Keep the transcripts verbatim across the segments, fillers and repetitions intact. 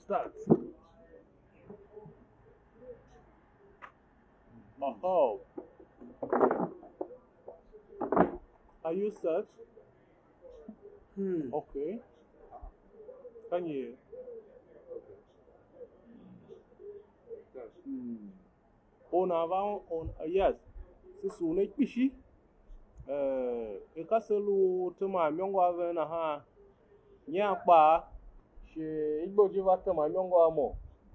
Start. Oh, oh. Are you set? Hmm. Okay. Can you? Hmm. Or nan va on, yes, se sugh ne kpishi. Eh, er ka se lu teman imôngo a ven nahan, nyian kpaa, shi i gbe ujim va tema imôngo a mo,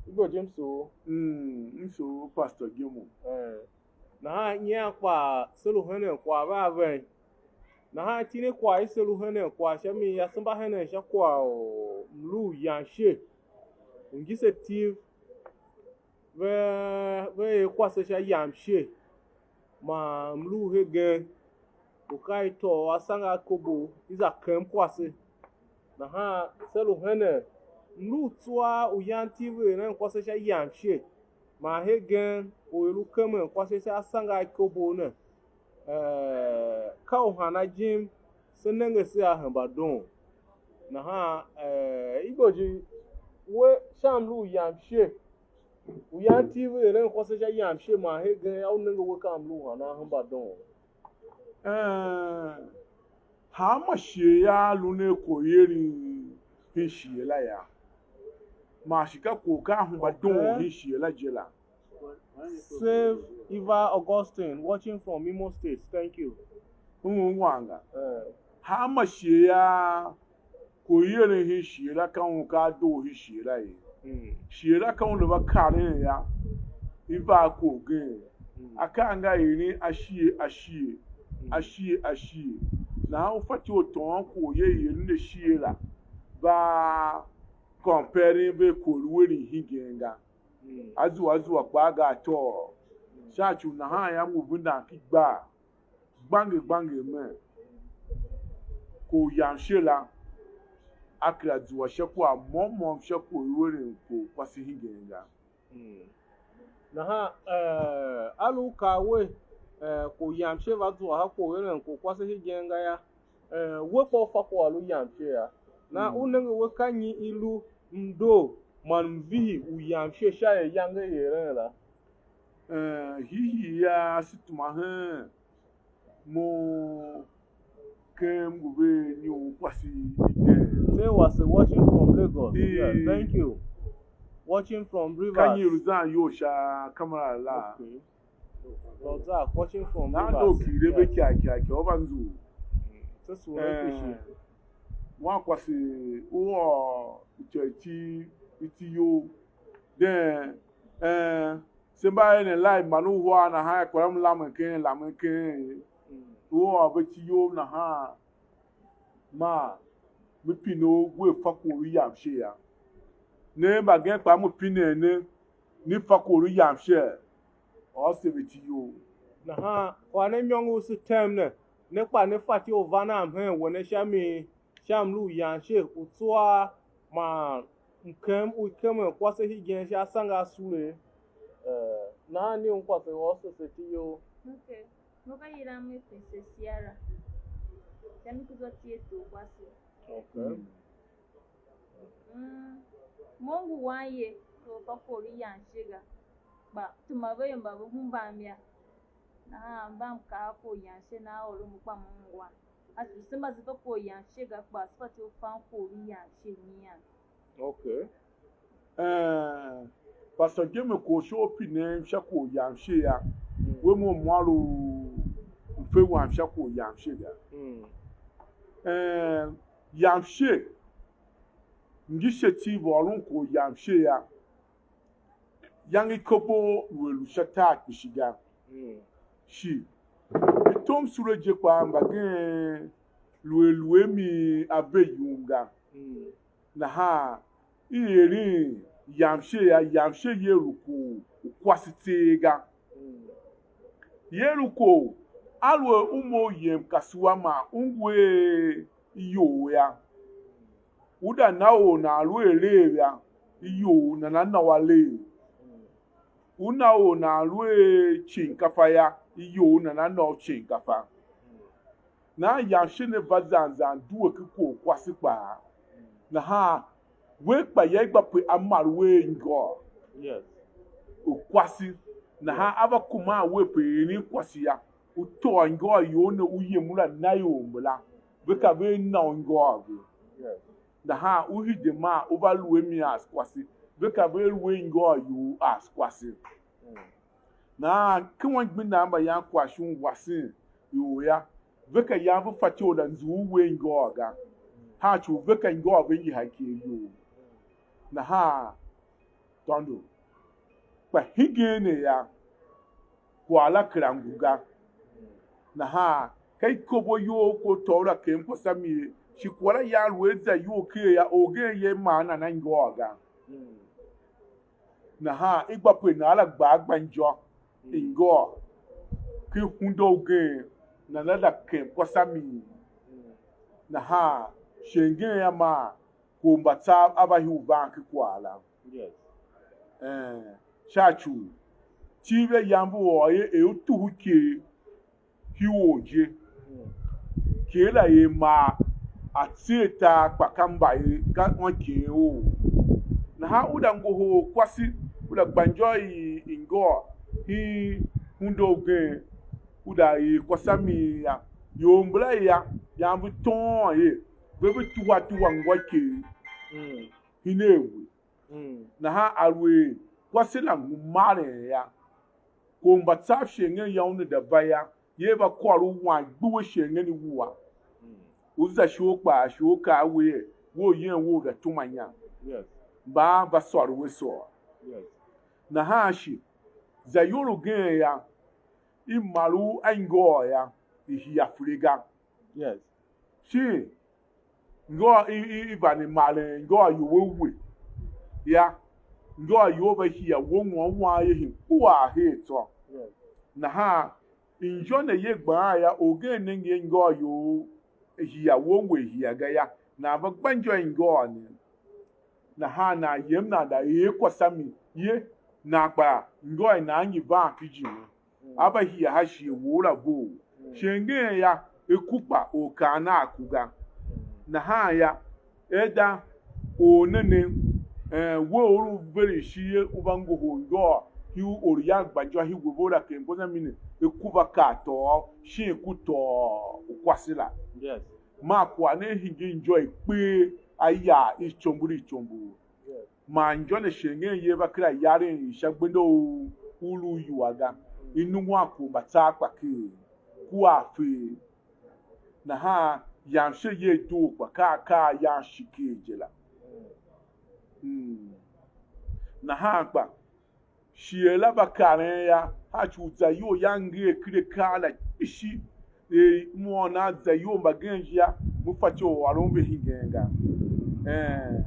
i gbe ujim sugh. Mm, m sugh Pastor Gemo. Eh, nahan nyian kpaa se lu henen kwagh vea ven. Nahan tindi kwagh i se lu henen kwagh sha mi yô, se mba henen sha kwagh u mlu u Yamshe u ngi se Tiv ve, ve er kwase sha Yamshe, man mlu hegen, u ka i tôô asange a kobo i za kem kwase. Nahan se lu henen, mlu u tsua u yan Tiv ve eren kwase sha Yamshe, man hegen u i lu kemen kwase sha asange a kobo ne, eh, ka u hana jim se nenge se a hemba doon. Nahan, eh, i gbe je, we sha mlu u Yamshe, u yan Tiv ve eren kwase sha Yamshe man hegen yô, u nenge we ka mlu u hana hemba doon? Eh, hanma shighe a lu ne kwagh u i eren hen shighe la yô, man shi ka kwagh u ka a hemba doon hen shighe la je la. Save Eva Augustine, watching from Imo State. Thank you. U ungwan ga. Eh. Hanma shighe a kwagh u i eren hen shighe la, ka un ka a doo hen shighe la ye. Mm. Shighe la ka un a va karen yô, i va a kwagh ugen. Mm. Akaa nga eren ashighe ashighe, mm, ashighe ashighe. Nahan u fatyô u tôôn kwagh u i eren ashighe la, va comparing ve kwagh u i eren hingen ga. Mm. A zua a zua kpaa ga a tôô. Sha ci u nahan yô, m ngu vendan ken igbar gbange gbange mer, kwagh u Yamshe la, a kera zua sha kwagh môm môm sha kwagh u i eren kwagh u kwase hingen ga. Mm. Nahan, eh, a lu u kaa we, eh, kwagh u Yamshe va zua sha kwagh u eren kwagh u kwase hegen ga yô, eh, we kpa u fa kwagh u lu Yamshe yô. Nahan, mm, u nenge we ka nyi i lu mndor man mvihi u Yamshe sha er iyange i eren la? Eh, hiihii yô, se tema hen mo ken m ngu ve nyi u kwase igen. Say was watching from Lagos. Eh. Yeah, thank you. Watching from Rivers. Ka nyi lu zan iyol sha camera la? Okay. Lord Zach, watching from Rivers. Nan doo kighir ve kyaa kyaa kyaa, u va nzughul. Mm. Se sugh ne kpishi. Eh, wan kwase u ôr ityô iti, iti you. Then, eh, se mba eren live man uhar nahan, kwagh la m lamen ken, lamen ken. Mm. U ôr ve iti you nahan, maa, me pine u wea fa kwagh u Yamshe yô. Ne mbagenev kpaa me pinen ne, ne fa kwagh u Yamshe, or seventy you. Nahan kwagh ne imôngo u se tem ne, ne kpa ne fatyô u van a mhen we ne sha mi, sha mlu u Yamshe u tsua man mkem u i kemen kwase hegen sha asange a sule. Eh, nahan ni un kwase u ôr seventy you. Okay. Mo ka yilan mer Princess Sierra. Sha mi ku zwa tie tor kwase. Okay. Mm. Mm. Mo ngu wan ye, so fa kor yan shiga. Kpa tema ve yô, mba ve humbam ya. Nahan mba m kaa kor yan she, nahan ôron mo kpa mo ungwan. A shi se mba se fa kor yan she ga, kpa se fatyô u fan kor yan she nyian. Okay. Eh, Pastor Jimmy, kwagh u sha u pinen sha kwagh u Yamshe yô, mm, we mo mô lu mfe wam sha kwagh u Yamshe ga. Mm. Eh, Yamshe, ngi she tiv ôron kwagh u Yamshe yô, iyange i kobo lu a lu sha tar kpishi ga. Mm. Shi i tom sule je kpaa, mbagenev lu a lu a mi ave yum ga. Mm. Nahan i eren Yamshe yô, Yamshe ye lu kwagh u kwase tseegh ga. Mm. Ye lu kwagh u aluer u mough yem kasua man u ngu a iyol yô, u da na or nan lu a leev yô, iyol nana na u a leev. U na or nan lu a shinkafa yô, iyol nana na u shinkafa. Nahan Yamshe ne va zan zan due ken kwagh u kwase kpaa. Nahan We kpa ya i gba pe a mar we ngôô Yes. u kwase, nahan a va kuman we pe eren kwase ya, u tôô ngôôr you ne u yem u la na ior mbala, ve ka ve na u ngôôr ve. Yes. Nahan u hide maa u va lu a mi as kwase, ve ka ve lu a ngôôr you as kwase. Mm. Nahan ken anmgbianev mba yan kwagh shon wasen ior yô, ve ka yan ve fatyô u la nzughul wer ngôôr ga, haa ci u ve ka ngôôr ve ngi ha ikev you. Nahan tôndo. Kpa hingen ne yô, kwagh la kera ngu ga. Nahan ka ikobo you ko tôô la ken kwase a mi ye, shi kwagh la yan lu a za iyol ker yô, orgen ye maa nana ngôôr ga. Mm. Nahan i gba pe nan la gba a gba injô, mm, i ngôôr ken hunda ugen, nana za ken kwase a mi. Mm. Nahan shighe ngeen a maa, kwagh u mbatsav a va hii u van ken kwagh la. Yes. Eh, sha ci u tiv a yam ve ôr ye er u tuhu ikev hii u je. Mm. Ker la er maa a tser tar kpa ka mba er ka ônkighir ou. Nahan u da ngohol kwase, u da gba injô i, i ngôôr hii hunda ugen, u da er kwase a mi ya. Ior mbala ya, yam ve tôôn er ve, ve tuhwa tuhwa ngô ikev. Mm. Hine a we. Mm. Nahan aluer kwase la ngu maren yô, kwagh u mbatsav shighe ngeen ya una da va yô, ye va kôr u wan gbiwe shighe ngeen i wua. Mm. U za ishor kpaa, ishor kaa we er, we u yen we u za tuma inyam. Yes. Mba a va sôr we sôr. Yes. Nahan shi, za iyol ugen yô, i mar u a ngôôr yô, i hia file ga. Yes. Shin ngôôr i, i, i vande maren ngôôr you a we yô, ngôôr you a va hia won won wan ye hen kpuaa her tsô. Yes. Nahan injô ne ye gbaan yô, orgen nenge a ngôôr you hia won we hia ga yô, nan va gba injô i ngôôr ne. Nahan nan yem nan da er kwase a mi ye, nan kpa ngôôr i nan ngi van ken ijime. A va hia sha shighe wou la vough. Shighe ngeen yô, a ku kpa or kaan a ku ga. Nahan yô, eda or ne ne, eh, we u lu veren ishigh ye, u va ngohol ngôôr, hii u or yan gba injô hii we vough la ken gba a mi ne, a ku va kar tôô, shin ku tôô u kwase la. Yes. Man kwagh ne a hingir injô i kpee a yar icombor icombor. Yes. Man injô ne shighe ngeen ye va kera yaren i sha gbenda u, u lu iwua ga, i nungu a kwagh u mbatsav kpa ker, kua a fer. Nahan yam she ye doo kpa ka akaa a yan shi ker je la. Mm. Nahan kpa, shighe la va karen yô, a ci u za iyol ya nger ken akaa la kpishi, er m ôôn a za iyol mbagenev je yô, me fatyô u ôron ve hingen ga. Ee,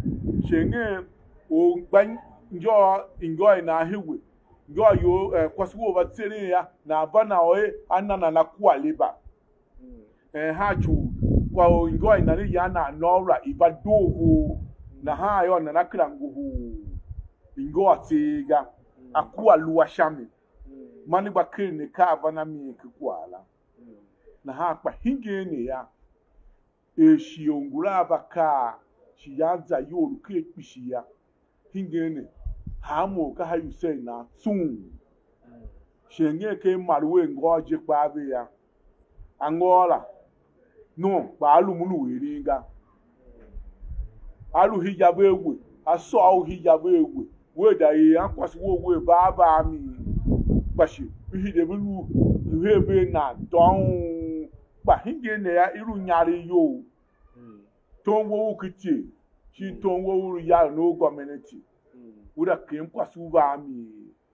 shighe ngeen or gba injô, injô i nan hen we, injô you, eh, kwase wou va tseren yô, nan va na u er a na nan akua liba. Mm. Eh, haa ci u kwagh u injô i nan i yan nan nôô la i va doo vough. Nahan yô, nana kera ngohol injô tseegh ga, mm, a kua lu a sha mi. Mm. Man i gba keren akaa a van a mi ken kwagh la. Mm. Nahan kpa hingen ne yô, er shighe u ngula a va kaa, shi yan za iyol lu ker kpishi yô, hingen ne, hanmô ka sha usen nan tsung. Shighe ngeen ken mar u a ngôôr je kpaa ve yô, a ngôôr la, nom kpa a lumun u eren ga. A lu hii ya ve a we, a sôr u hii ya ve a we, wea da er ankwase wou wea va a va a mi, kpa shi ve hide ve lu, ve her ve nan dôghon, kpa hingen ne yô, i lu inyaregh you. Mm. Tom wou u ki tye, shin, mm, tom wou u lu yaren u gomnati. Mm. U da kem kwase u va a mi.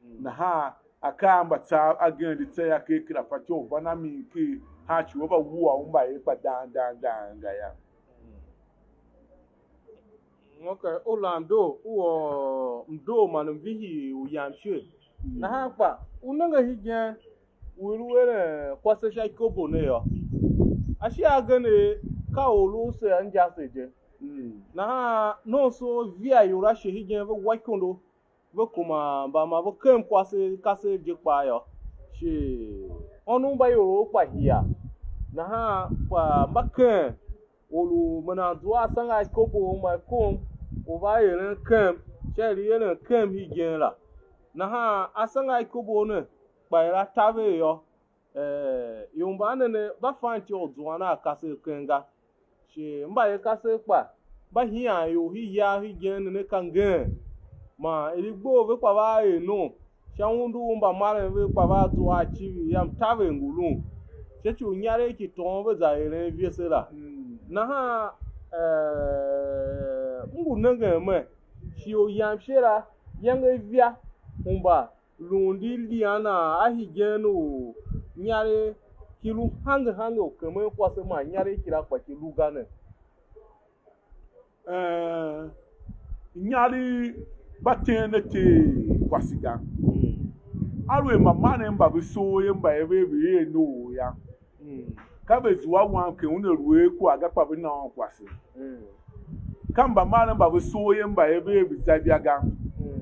Mm. Nahan akaa a mbatsav agen di tsa yô, ker kera fatyô u van a mi ker, han ci u a va wua u mbayev kpa dang dang dang ga yô. Mm. Ok, u lam doo, u ôr mdoo man mvihi u yam ishe. Mm. Nahan kpa, u nenge hegen, u i lu eren kwase sha ikobo ne yô, ashighe agen ka or u lu use injase je. Mm. Nahan nomso via ior ashe hegen ve wa ikondo, ve kuma mba ma ve kem kwase kasev je kpaa yô, shi ônov mba iorov kpa hia. Nahan kpa mba ken or u me nan zua a sange a ikobo ma i kom, u va eren kem, sha er i eren kem hegen la. Nahan asema a ikobo ne kpa er a taver yô, eh, ior mban ne ne mba fan ityô u zuan a kasev keng ga. Shi mba er kasev kpa mba hian ior hii yav hegen ne ne ka ngeen. Man er i gbe u ve kpa va er nom sha undu u mbamaren vev kpa va zua a icivir yam, taver ngu lun, sha ci u inyaregh ki tôôn ve za eren vese la. Nahan, eh, m ngu nengen mer, shighe u yam ishe la, iyange ivya u mba lun di lian a hegen u inyaregh ki lu hange hange u kemen kwase man inyaregh kira kpa ki lu ga ne. Eh, inyaregh mba teen a Ter kwase ga. Aluer mbamaren mba ve soo ye, mba ve ve er noor yô, ka ve zua wam ken una lu er kwagh ga, kpa ve na un kwase. Ka mbamaren mba ve soo ye, mba ve ve za ivya ga,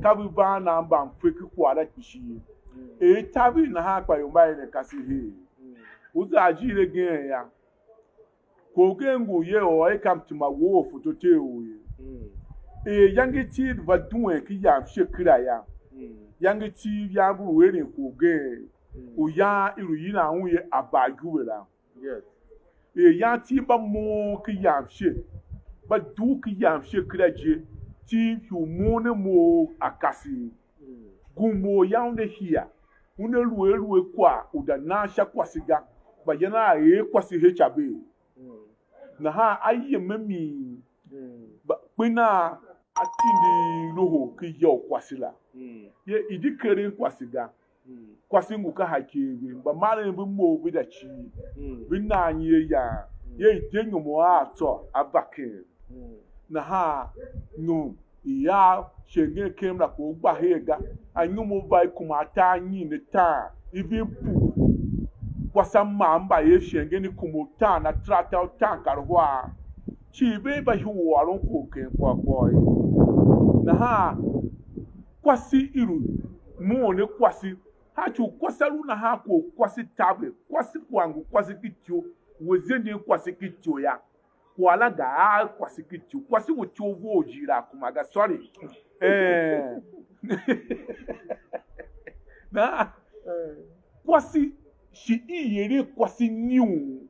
ka ve van a mbamfe ken kwagh la kpishi ye. Er i taver nahan kpa ior mba eren kasev her. U za ajiir agen yô, kwagh ugen ngu ye, or er ka mtima wou u foto ter u ye. Er iyange i Tiv va duen ken yam ishe kera yô, iyange i Tiv yam ngu lu eren kwagh ugen u yan i lu yilan un er Abaayuve la. Er yan Tiv mba mough ken yam ishe, mba dugh ken yam ishe kera je, Tiv hii u mough ne mough a kasev. Gum u yan una hia, una lu a lu a kwagh u da nan sha kwase ga, kpa yan a er kwase he ica bee. Nahan a yem a mi, kpa kper nan a tindi loho ken ya u kwase la. Ye i di keren kwase ga. Kwase ngu ka ha ikev ve, mbamaren ve mough ve da cii, ve nan nyi a yan, ye i de inyom a tsô a va ken. Nahan num i a shighe ngeen kem la, kpa u gba her ga, anyom a va i kuma atar anyiin ataan, i ving puu. Kwase a mam mba er shighe ngeen i kuma utaan, ataratar utaan kar uhar, cii ve i va hii u ôron kwagh ken kwagh kwagh ye. Nahan kwase i lu mough ne kwase, ha ci u kwase a lu nahan, kwagh u kwase taver, kwase kwagh ngu kwase ki ityo, we zenden kwase ki ityo yô, kwagh la ga a kwase ki ityo, kwase ngu ityo vough jighilaa kuma ga, sorry. Eh. Na kwase shi i eren kwase nyiun.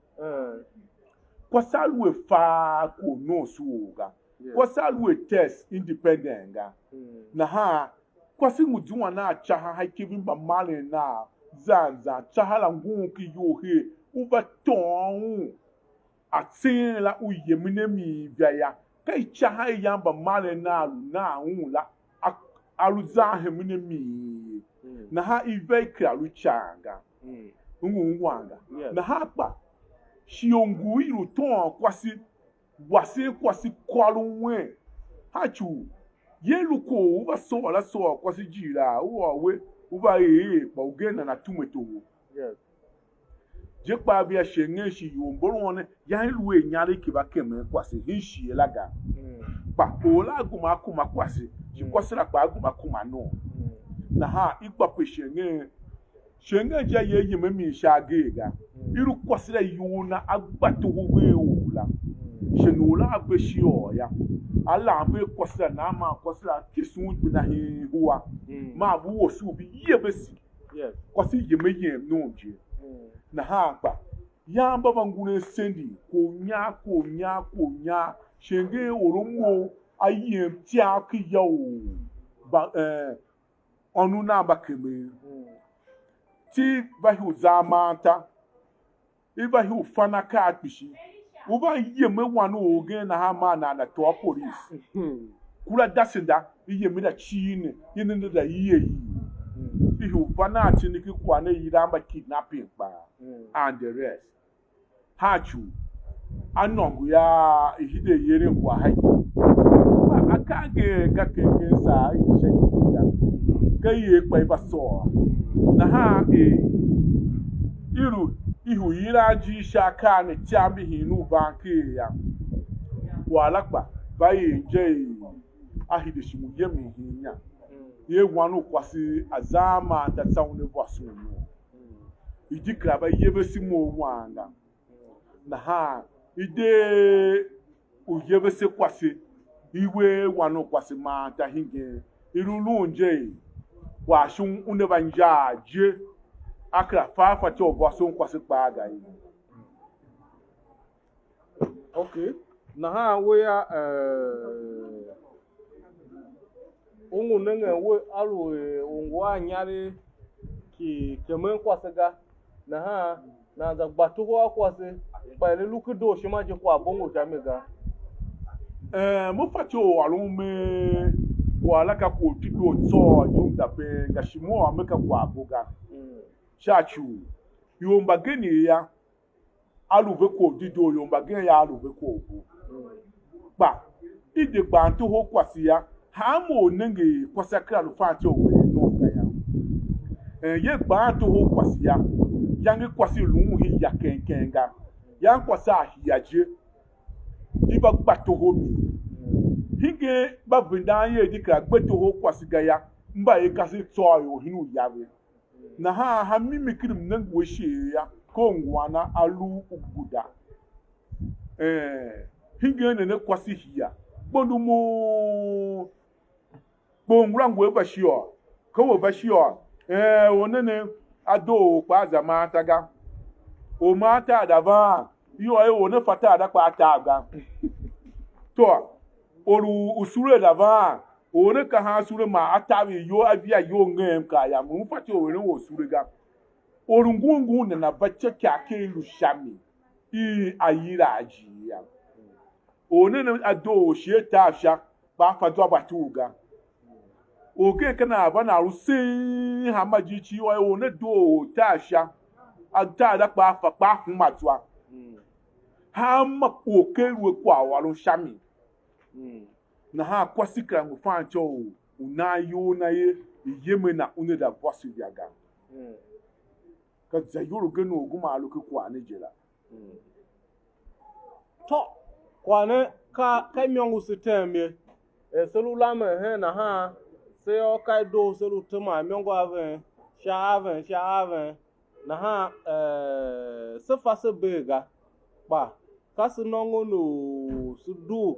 Kwase a lu a fa kwagh u nomsoor ga. Kwase a lu a test independent ga. Nahan kwase ngu zuan a ica ha ikev i mbamaren nav zan zan, ica ha la ngun ken iyol her, u va tôôn un a tseen la u yemen a mi ivya yô, ka ica ha i yan mbamaren nav lu nan un la, a, a lu zan hemen a mi ye. Nahan ivya i kera lu ican ga. U ngu ungwan ga. Nahan kpa shighe u ngu i lu tôôn kwase, wasen kwase kôron wen. Ha ci u ye lu kwagh u u va sôr la, sôr kwase jighilaa, u ôr we, u va er er, kpa ugen nana tume toho. Je kpaa vea shighe ngeen shi ior mboron ne, yan i lu er inyaregh ki va kemen kwase hen shighe la ga. Kpa or la a gema a kuma kwase, shi kwase la kpa a gema a kuma nom. Nahan i gba pe shighe ngeen, shighe ngeen je a ye yem a mi sha agee ga. I lu kwase la iyol na a gba toho vea or la. Shi nor la a ve shiôr yô, a lam ve kwase la nan man kwase la a kese un gbenda hen hua, man ve wase u ve ye vese. Kwase yem a yem nom je. Nahan kpa yan mba va ngulen sendi, kwagh u nyar, kwagh u nyar, kwagh u nyar, shighe ngeen or a mough a yem ityav ken ya u ba, eh, ônov nav mba kemen. Tiv va hii u za amanta, i va hii u fan akaa kpishi. U va yem a wan u orgen nahan, maa nan nana tôô polis. Kura dasenda, i yem i da cii ne, i ne ne da ie i. I hii u fan a tindi ki kwagh ne, i yilan mba kidnapping kpaa, and the rest. Ha ci u a nôngo ya i hide i eren kwagh ha ior. Kpa akaa anger ka ken ken saa i sha ior ga, ka i er kpa i va sôr. Nahan er i lu i hii u yilan ijir sha akaa ne, ityam mbi hii u van ker yô, kwagh la kpa va er inja i a hide shi u yemen hen inya. Ye wan u kwase a za a maan ta tsa un a vôson u. I di kera va yevese mo u wan ga. Nahan i de u yevese kwase, I wer wan u kwase maan ta hingen, i lu lun je er kwagh shon una va injaa je, a kera fa fatyô u vôson kwase kpaa ga ye. Ok. Nahan we ya, eh, u ngu nengen we, aluer u ngu a inyaregh ki temen kwase ga, nahan nan za gba toho a kwase, kpa er i lu ken dooshima je, kwagh bo ngu sha mi ga. Eh, me fatyô u ôron mer kwagh la ka kwagh u dedoo tsôô yum da been ga, shi me ôr mer ka kwagh bo ga. Mm. Sha ci u ior mbagenev ya, a lu ve kwagh u dedoo, ior mbagenev ya a lu ve kwagh u bo. Kpa i de gban toho kwase ya, hanma u nenge er kwase a kera lu fatyô u eren nom ga yô. Eh, ye gban toho kwase ya, iyange kwase i lu un hia keng keng ga. Yan kwase a hia je, i va gba toho mi. Hingen mba vendan er di kera gbe toho kwase ga yô, mba er kasev tsôô ior hen uya ve. Nahan ha mimi ken mnenge we shighe yô, ka u nguan a lu u guda. Eh, hingen ne ne kwase hia. Kpondo mo, kpo ngula ngu a va shiôr. Ka we va shiôr. Eh, or ne ne a doo u kpaa za maa ta ga. Or maa ta da van, ior e or ne fa ta da kpaa ta ga. Tôô, or u, u sule da van, or ne ka han sule man a taver iyol, a via iyol ngeen, kaa yam, u fatyô u eren or sule ga. Or u ngun ngun nana va ityôkyaa ken i lu sha mi, i a yila a jighjigh yam. Or ne ne a doo u shi a tav sha, kpa a fa zwa mba tur ga. Orgen ka nan va nan lu sing hanma ijir cii, or ne doo u tav sha, a tav da kpa a fa, kpa a huma zwa. Hanma or ken lu a kwaghôron sha mi. Nahan kwase kera ngu fan ityô u, u nan iyol na ye, i yem a na una za vôso via ga. Ka za iyol ugen u orgom a lu ken kwagh ne je la. Tô, kwagh ne ka, ka imôngo se tem ye. Er se lu lamen hen nahan, se yô, ka i doo se lu teman imôngo a ven, sha a ven, sha a ven. Nahan, eh, se fa se bee ga, kpa ka se nôngon u se dugh,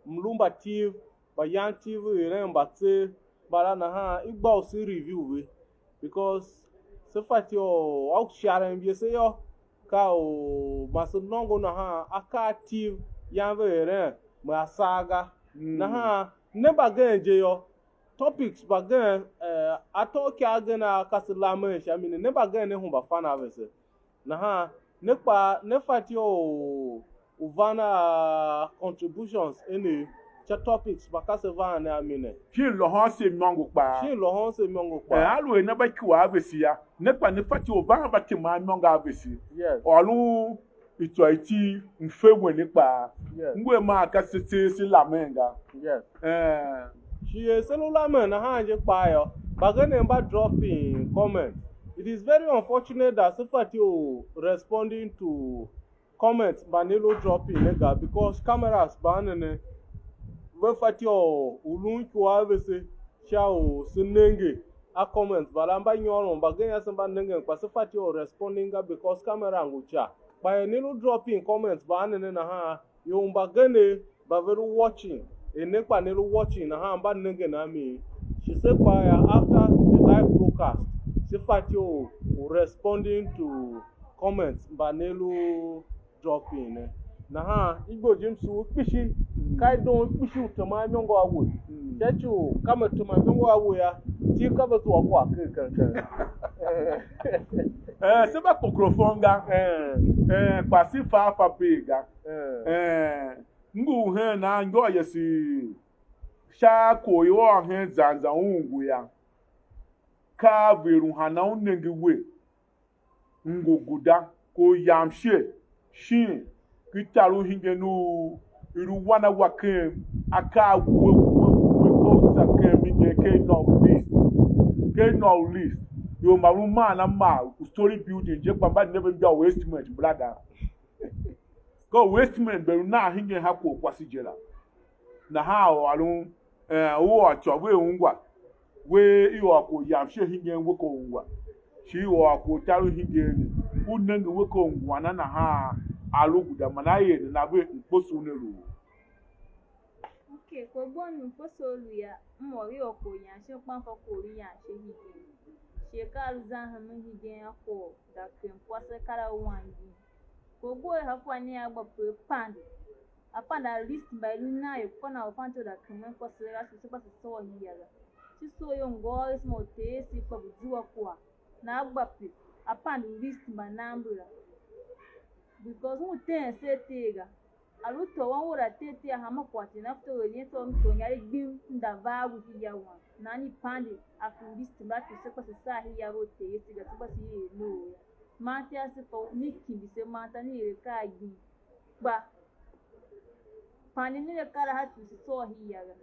mlu mba tiv, mba yan tiv u eren mba tsev mbala, nahan i gba u se review ve, because se fatyô u a u sharen ye se yô, ka u ma se nôngo nahan akaa tiv yan ve eren me a saa ga. Nahan ne mbagenev je yô, topics mbagenev, eh, atôatyev agen a ka se lamen sha mi ne, ne mbagenev ne hemba fan a vese. Nahan ne kpaa ne fatyô u, u van a contributions enev sha topics mba ka se van ne a mi ne. Shin lôhôn se imôngo kpaa. Shin lôhôn se imôngo kpaa. Eh, aluer ne mba ikua a vese yô, ne kpa ne fatyô u van va tema imôngo a vese. Yes. Ôron ityô iti mfe wene kpaa. Yes. Ngu a maa ka se tser se lamen ga. Yes. Eh. Shi er se lu lamen nahan je kpaa yô, mbagenev mba dropping comment. It is very unfortunate that se fatyô u responding to comments mba ne lu dropping ne ga, because cameras mba ne ne, ve fatyô u lun ikua a vese sha u se nenge a comments mbala, mba nyôron, mbagenev ase mba nengen, kpa se fatyô u responding ga, because camera ngu ica. Kpa er ne lu dropping comments mba ne ne nahan, ior mbagenev mba ve lu watching, er ne kpa ne lu watching nahan, mba nengen a mi. Shi se kpaa yô, after the live broadcast, se fatyô u, u responding to comments mba ne lu dropping ne. Nahan i gbo jim sugh kpishi, ka i doon kpishi u teman imôngo a we. Sha ci u ka me teman imôngo a we yô, tiv ka ve zua kwagh ker keng keng. Eh, se mba kokorofon ga. Eh. Eh, kpa se fa fa bee ga. Eh. Eh, m ngu hen anngôôyese sha kwagh u i ôr hen zan zan u ngu yô. Ka a ver u hana u nenge we, ngu guda, ko yam she, shin ki tar u hingen u i lu wan a wa ken akaa wuwe wuwe wuwe, ko u za ken mi nyen ken north east, ken north east, ior ma lu maan a ma u story building je, kpa mba ne ve mba u estimate mbala ga. Ka u estimate mbe lu nan hingen ha kwagh u kwase je la. Nahan u ôron, eh, u ôr ityô vea ungwa, we i ôr kwagh yam sha hingen we ka ungwa, shi i ôr kwagh tar u hingen ne, u nenge we ka ungwa na nahan a lu guda, man a er nana ve mkposo u ne lu. Ke kwe gbon u kpe soo lu ya, m ôr ior kwagh yan shin kpan fa kwagh u lu yan sha hegen. Shi akaa a lu zan hemen hegen a kwagh u za ken kwase kar a wangin. Kwe gbon er ha kwagh ne a gba pe a pande. A pande a list mba i lu nan er kpa nan u fatyô u za kemen kwase la, shi se gba se soo hia ga. Shi soo ior ngôôr ese mo u Ter ese kpa ngu zua kwagh. Nan a gba pe a pande list mba nan mbala. Because un ten se a Ter ga. A lu tor wan u a Ter Ter a hanma kwagh cii, na fetyô u er yen tsô m tor inyaregh gbim, m da va a we hia wan. Nan i pande a ku list mba a Ter se kpa se saa hia ve u Ter ese ga, se kpa se er lough yô. Manta ase kpa u mi kimbi se manta, ni er akaa gbing. Kpa pande ne ve kar a ha tsughul se soo hia ga.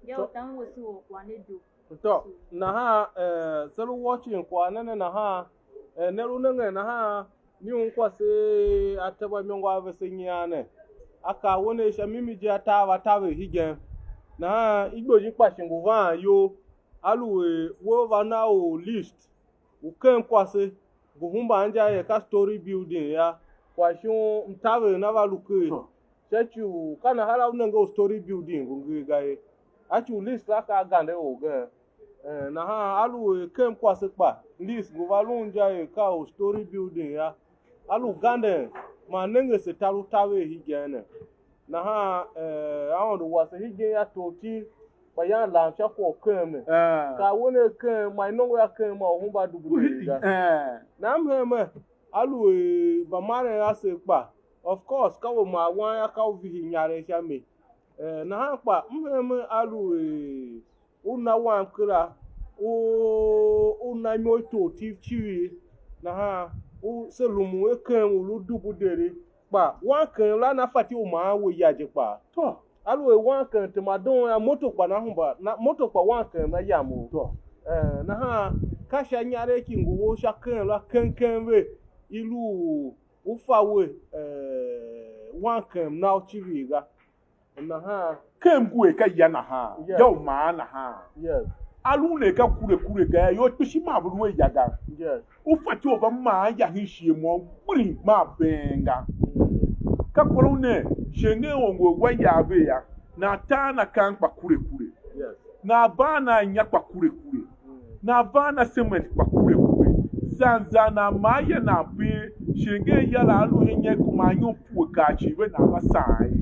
Ya u tam wese u kwagh ne doo. Tô, nahan, eh, se lu watching kwagh ne ne nahan, eh, ne lu nengen nahan, ni un kwase a te mba imôngo a vese nyian ne. A kaa we ne sha mimi je, a tar va taver hegen. Nahan i gbe shin kpa shi ngu van iyol, aluer we va na u list u ken kwase, ngu hemban inja er ka story building yô, kwagh shon mtaver na va lu ker. Sha ci u ka nahan la u nenge u story building ngu ngir ga ye. A ci u list la ka a gande orgen. Eh, nahan aluer ken kwase kpa, list ngu va lun inja er ka u story building yô, a lu ganden man nenge se tar u taver hegen ne. Nahan, eh, Aôndo wase hegen a tor iti, kpa yan lam sha kwagh u kem ne. Ah. Ka a we ne kem, ma i nongo yô kem ma u hemba dubu deri ga. Eh. Nam hemen, aluer mbamaren ase kpa, of course, ka we ma wan yô, ka u vihi inyaregh sha mi. Eh, nahan kpa, m hemen aluer u na wam kera, u, u na imo i tor tiv civir, nahan u se rumun a ken u lu dubu deri, kpa wankem la na fatyô u maan we ya je kpaa. Tô. Aluer wankem tema doon yô, moto kpa na hemba, na, moto kpa wankem na yam u. Tô. Eh, nahan ka sha inyaregh ki ngu we u sha ken la keng keng ve, i lu u, u fa we, eh, wankem na u civir ga. Nahan. Ken ngu er ka ya nahan, yes, ya u maan nahan. Yes. A lu ne ka kure kure ga yô, iyol kpishi maa ve lu a ya ga. Yes. U fatyô u va maan ya hen shighe môm gbing maa been ga. Mm. Ka kor u ne, shi ngeen ongo wa ya ve ya, nan taan akan kpa kure kure. Yes. Nan baan nan inya kpa kure kure. Mm. Nan van na cement kpa kure kure. Zan zan nan maa ya nan bee, shi ngeen ya la a lu hen inya i kuma anyom pue kar cii ve nan va saan ye.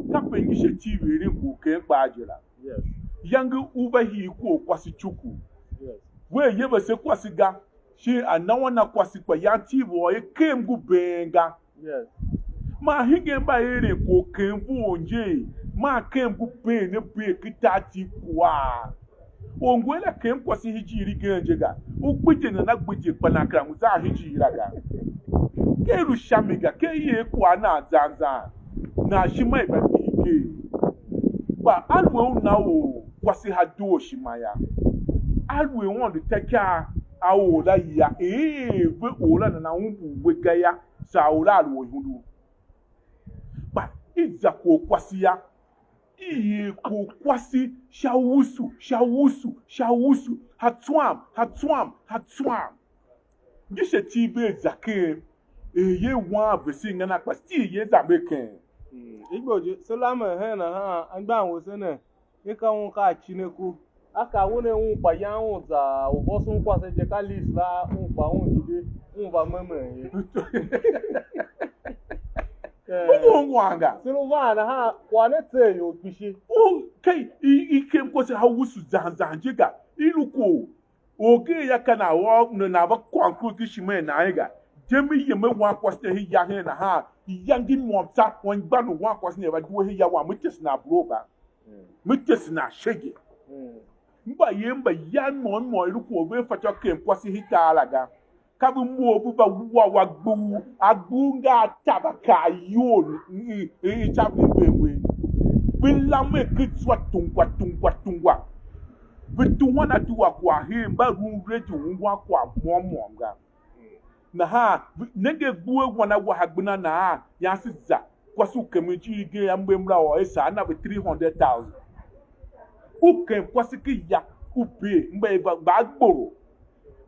Kape ngi sha tiv eren ngu ken kpaa je la. Yes. Yange u va hii ku kwase cuku. Yes. Wea ye vese kwase ga, shi a na wan na kwase kpa yan tiv u ôr ye kem ngu been ga. Yes. Man hingen mba eren kwagh u ken vough je, man ken ngu been ne bee ken tar tiv kuaa. Or ngu eren ken kwase hijir igen je ga, u gbidye nana gbidye kpa nan kera ngu zan hijir la ga. Ke i lu sha mi ga, ke i er kwagh nan zan zan, nan ishima i va dii ker. Kpa aluer u na or kwase ha doo ishima yô, aluer Aôndo ta ikav a or la ya, er ve or la nana umbur we ga yô, saa or la a lu orihundu. Kpa i za kwagh u kwase yô, i er kwagh u kwase sha usu, sha usu, sha usu, ha tswam, ha tswam, ha tswam. Ngi sha tiv ve za ken, er ye wan vese ngan a kpa still ye za mbe ken. Mm, i gbe je, se lamen hen nahan, anmgbian wese ne, i ka un ka a cine ku. A ka un ne un kpa yan un za u vôson kwase je, ka list la un kpa un hide, un va memen ye. Eh, u ngu ungwan ga. Se lu van nahan, kwagh ne tser ior kpishi. U, ke i, i kem kwase ha usu zan zan je ga. I lu ko. Orgen ya ka nan ôr ne nan va conclude ishima i nan ye ga. Je me yem me wan kwase ne hen ya hen nahan, ya ngi môm tsô, anmgbian u wan kwase ne va due hen ya wam, me tese nan buro ga. Mm. Me tese nan shege. Mm. Mbayev mba yan môm môm i lu kwagh ve fatyô ken kwase hitar la ga. Ka ve mough ve va wua u agbur, agbur nga a taba kaa iyol i, i, i, i ca ve ve we. Ve lamen ken zwa tungwa tungwa tungwa. Ve tuhwan a dua kwagh her mba lun ready u ungwan kwagh môm môm ga. Nahan, nenge gbughul wan a waha gbena nahan, yan se za, kwase u kemen ijir igen a mgbem la ôr a saa na ve three hundred thousand. U ken kwase ki ya, u bee, mba i va, va a gboro,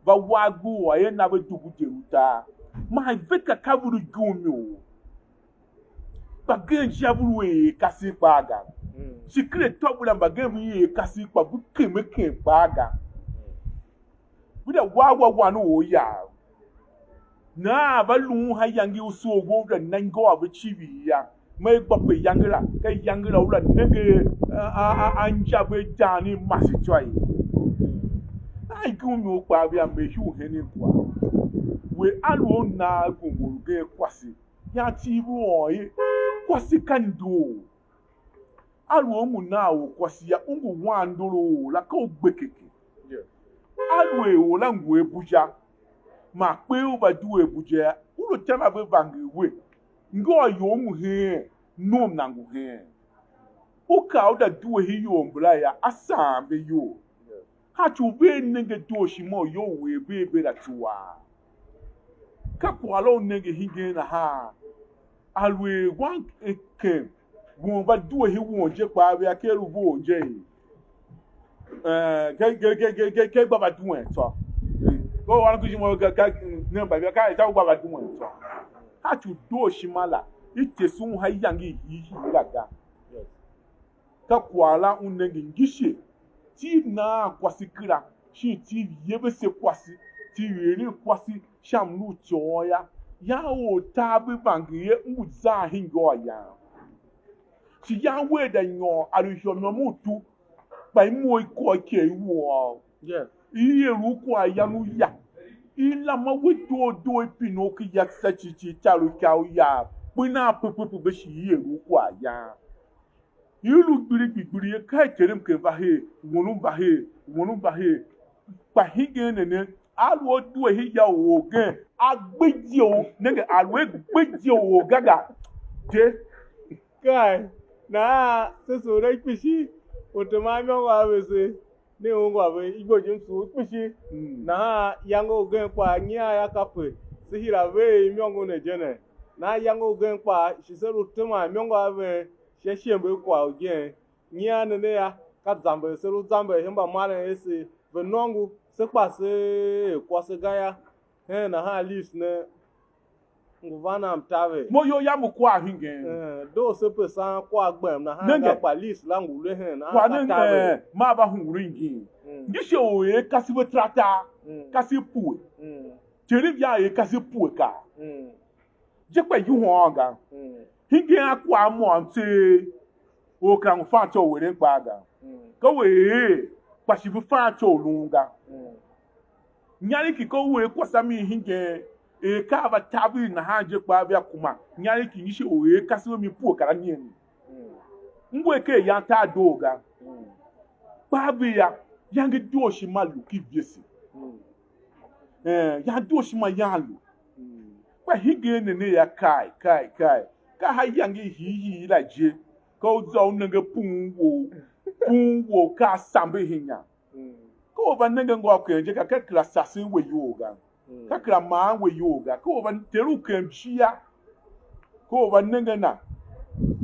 va wa agbur ôr a na ve dubu je utar. Man ve ka ka ve lu igumyou. Mbagenev je a ve lu er kasev kpaa ga. Shi ken atô ve la mbagenev ve er kasev kpa ve keme ken kpaa ga. Ve da wa wa wan u oryav. Nahan va luun ha iyange i usu u ve da na ngô a ve civir yô, ma i gba pe iyange la, ka iyange la u la nenge a, a, a, a inja ve dang i mase ityô ye. A igumyou kpaa vea mer shu u henen kwagh. We a lu a u nan gombo ugen kwase, yan cii ve ôôn ye, kwase ka ndor. A lu a u ngu nan or kwase yô, u ngu wan ndor u or la, ka u gbe keke. Aluer or la ngu a Abuja, man kper u va due Abuja yô, u lu tan a ve vanger we, ngô a ior ngu heen, nom na ngu heen. U kar u da due hen ior mbala yô, a saan ve iyol. Ka ci u vea nenge dooshima u ior u er ve ve la tsuaa. Ka kwagh la u nenge hingen nahan, aluer wankem won va due hen won je kpaa, vea ker u vough je ye. Eh, ke, ke, ke, ke, ke, ke gba va duen tsô. Ko wan ku jimo ka, ka, ne mba ka ta gba va duen tsô. Ka ci u dooshima la, i tese un ha iyange i hiihii la ga. Ka kwagh la u nenge ngise, tiv naan kwase kera, shin tiv yevese kwase, tiv eren kwase sha mlu u côô yô. Yan ortar ve vanger ye, m ngu zan hen ngôôr yam. Shi yan wea da nyôr a lu ihômyôm utu, kpa i mough i kôr ikegh i woo. I er u kwaghyan u ya, i lam a we doo doo, i pine u ken ya tsa cii cii, tar u ikav u yar, kpe nan pepepe ve shi i er u kwaghyan. I lu gbiri gbigbiri ye, ka i terem ken va her, won u va her, won u va her. Kpa hingen ne ne, a lu a due hen ya u orgen, a gbe ije u, nenge, a lu a gbe ije u orgaga je. Kai, nahan se sugh ne kpishi, u teman imôngo a vese, ne ungwa ve igbojim sugh kpishi. Nahan iyange ugen kpaa nyian yô, kape se hira ve er imôngo ne je ne. Nahan iyange ugen kpaa shi se lu teman imôngo a ven sha ishembe kwagh ugen. Nyian ne ne yô, ka zamber se lu zamber hen mbamaren asev, ve nôngo, se kpa se er kwase ga yô. Hen nahan list ne ngu van a mtaver. Mo iyol yam ngu kwagh hingen. Eh, doo se pe san kwagh gbem nahan Nenge. Ga, kpa list la ngu le hen nahan Kwagh ka ne taver. Eh, ma va hungure ngin. Mm. Ngi shi u er kasi ve tarata, Mm. kasi pue. Mm. Terem ya er kasi pue ka. Mm. Je kpa yuhôôn ga. Mm. Hingen a kwagh môm tseegh, or kera ngu fan ityô u eren kpaa ga. Mm. Ka we er, kpa shi ve fan ityô u lun ga. Mm. Inyaregh ki ka u er kwase a mi hingen, er ka a va taver nahan je kpaa vea kuma. Inyaregh ki ngi shi u er kasev a mi pue kar a nyi a mi. Mm. M ngu a ker yan tar doo ga. Mm. Kpa ve ya, yange dooshima lu ki vyese. Mm. Eh, yan dooshima yan lu. Mm. Kpa hingen ne ne ya kai, kai, kai. Ka ha yange hiihii la je. Ka u za u nenge pun wou, pun wou ka a sambe hinya. Mm. Ka u va nenge ngôôr ken je ga, ka kera sasen we iyol ga. Mm. Ka kera maan we iyol ga. Ka u va ter u ken mshia. Ka u va nenge na.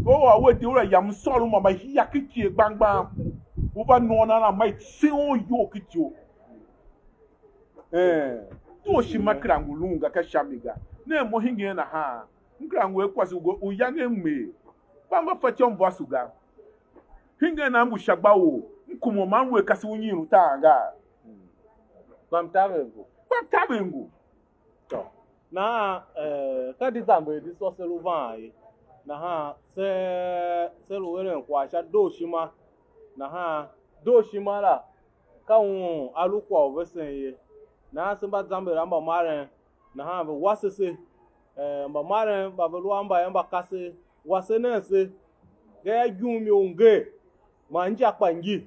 Ka u a we de u la yam msôr u ma ma hia ki kie gbang gbang. U va nôôn a na ma i tseon iyol ki ityo. Eh, dooshima kera ngu lun ga ka sha mi ga. Ne mo hingen nahan. M kera ngu a kwase u go, u yange m er. Kpa m va fatyô m vôso ga. Hingen nan ngu sha gba u m kuma man we kase u nyin u taan ga? Kpa mtaver ngu. Kpa mtaver ngu. Tô. Nahan, eh, ka di zamber di sô se lu van ye. Nahan se, se lu eren kwagh sha dooshima. Nahan dooshima la, ka un a lu kwagh u vesen ye. Nahan se mba zamber a mbamaren, nahan ve wase se, eh, mbamaren mba ve lu a mbayev mba kasev, wase nen se, gayô, igumyou nger, man inja kpa ngi,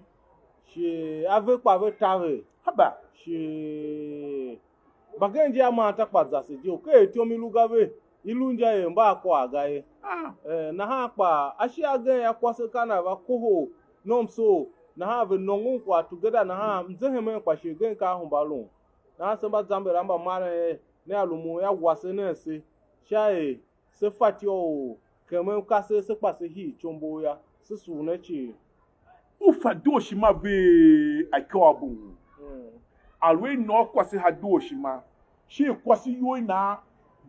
shi ave kpa ve taver. Haba. Shi mbagenev je a maan ta kpa zase je u, ker ityom i lu ga ve, i lu inja er mba a kwagh ga ye. Ah. Eh, nahan kpa ashighe agen yô, kwase ka na va kohol nomso, nahan ve nôngon kwagh together, nahan mzehemen kpa shighe gen ka a hemba lun. Nahan se mba zamber a mbamaren er, nea rumun yô, wase nen se, sha er se fatyô u kemen kasev se kpa se hii ityombo yô, se sugh ne cii. U fa dooshima vee a ikôr bungun. Mm. Aluer i nôô kwase ha dooshima, shin kwase iyol i nan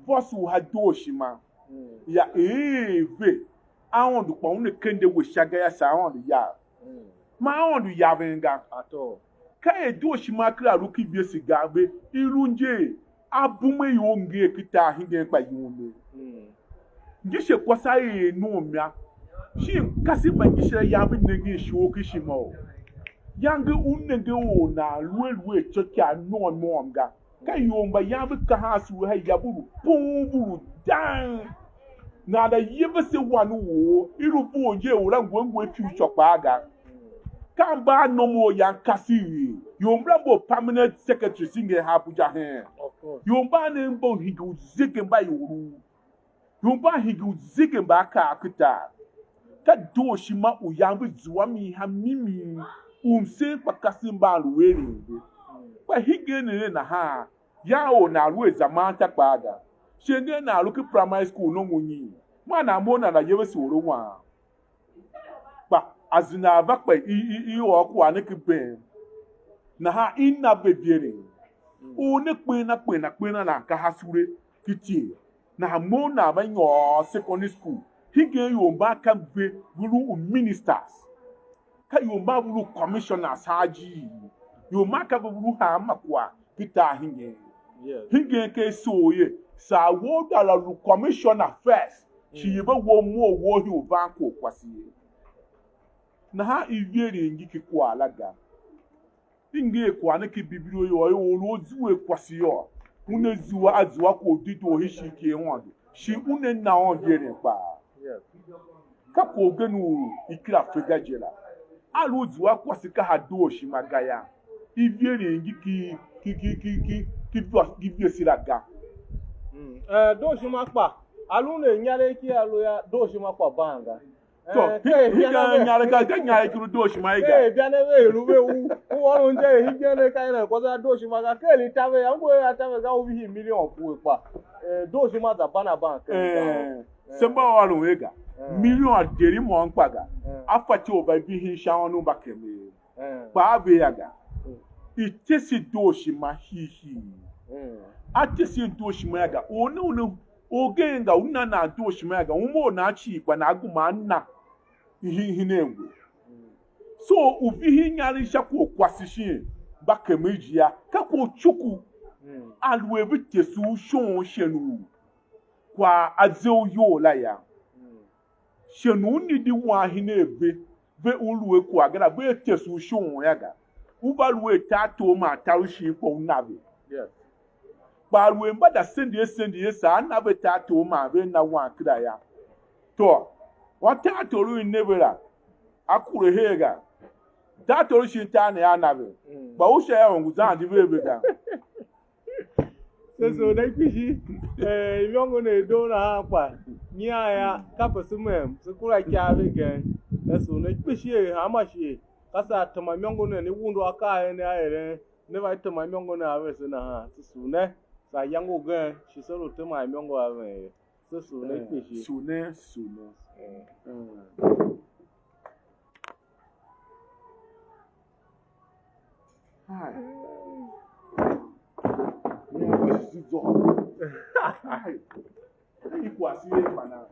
vôso u ha dooshima, Mm. ya ee ve, Aôndo kpa una kende we sha ga yô, saa Aôndo yav. Man Aôndo yaven ga. Ka er dooshima kera lu ki vese ga ve, i lu nje a bume ior nger ken tar hingen kpa yum ne. Ngi she kwase a er nom yô. Shin kasev mba ngi she la yange ve nengen ishor ken ishima u? Yange u nenge or nan lu a lu a ityôkyaa môm môm ga. Ka ior mba yange ve kahan sule ha ya, ve lu pum, ve lu dang. Nan da ye vese wan u or, i lu vough je, or la ngu a ngu a future kpaa ga. Ka mba a nom u yan kasev, ior mbala mbu permanent secretary si nge ha Abuja hen. Ior mba ne mbu hingir u zege mba ior u. Ior mba hingir u zege mba a kaa ken tar. Ka dooshima u yange ve zua mi ha mimi u msen kpa kasev mban lu eren ve. Kpa hingen ne ne nahan, yan or nan lu a zaman ta kpaa ga. Shi nger nan lu ken primary school nongo nyi? Man nan mough nan da ye vese or a wan. Kpa a zina a va kpa i, i, i ôr kwagh ne ken bem. Nahan i na ve iveren. Or ne kpen a kpen a kpen a nan ka ha sule ki tyeegh. Nahan mo u nan va nyôr secondary school, hingen ior mban ka ve, ve lu u ministers, ka ior mban ve lu commissioners haa ijir, ior mban ka ve ve lu hanma kwagh ki tar hingen. Hingen ken soo ye, saa wou da la lu commissioner first, shi ye ve wou mo wou hii u van kor kwase ye. Nahan iveren ngi ki kwagh la ga. I nger kwagh ne ken Bibilo yô, er or u a zua kwase yô, una zua a zua kwagh u dedoo hen ishigh ki Aôndo, shi una na Aôndo eren kpaa. Ka kwagh ugen u i kera fe ga je la. A lu u zua kwase ka ha dooshima ga yô, iveren ngi ki ki ki ki ki ki ki vese la ga. Mm. Eh, dooshima kpa, a lu ne inyaregh ki a lu yô, dooshima kpa ban ga. Tsô, eh, hi- hingyan inyaregh ga, ka inyaregh ki lu dooshima i ga. Eh, bia ne ve lu ve u, u ôron je, hingyan ne ka eren kwase a dooshima ga, ken i ta ve ya, ngu a ta ve ga, u vihi milion pue kpa. Eh, dooshima za ban a ban ken ga. Eh, se mba ôron ve ga. Eh. Milion a deri môm kpa ga. Eh. A fatyô u va vihi sha ônov mba kemen. Eh. Kpa a ve ya ga. Mm. I tese dooshima hiihii. Mm. A tese dooshima ya ga. Or ne, u ne, orgen ga, u na nan dooshima ya ga. Uma u nan cii kpa nan gema a na. Ihi-, ihinen we. So, u vihi inyaregh sha kwagh u kwase shin mba kemen ijir, ka kwagh u cuku. Mm. Aluer ve tese u shon shen u kwagh a ze u iyol la yô. Mm. Shen u nidi wan hen a ve, ve u lu a kwagh ga la, vea tese u shon ya ga. U va lu a tartor man tar u shin kpa u na ve. Yes. Kpa aluer mba da sendie sendie, saa a na ve tartor man ve na wan kera yô. Tôô, wan tartor u i ne ve la, a kure her ga. Tartor u shin tar ne a na ve. Mm. Kpa u sha yô, u ngu zan di ve ve ga. Se sugh ne kpishi, eh, imôngo ne i doo nahan kpa nyian yô, kape se mem, se kura ikav igen. Se sugh ne kpishi er hanma shighe, ka saa tema imôngo ne i wundu akaa a ne a eren, ne va i tema imôngo ne a vese nahan. Se sugh ne, saa ayange ugen shi se lu teman imôngo a ven ye. Se sugh ne kpishi. Sugh ne, sugh ne. Eh. Mm. Hai. Nyi a vese zô. Hai. I kwagh se ye kpa nan.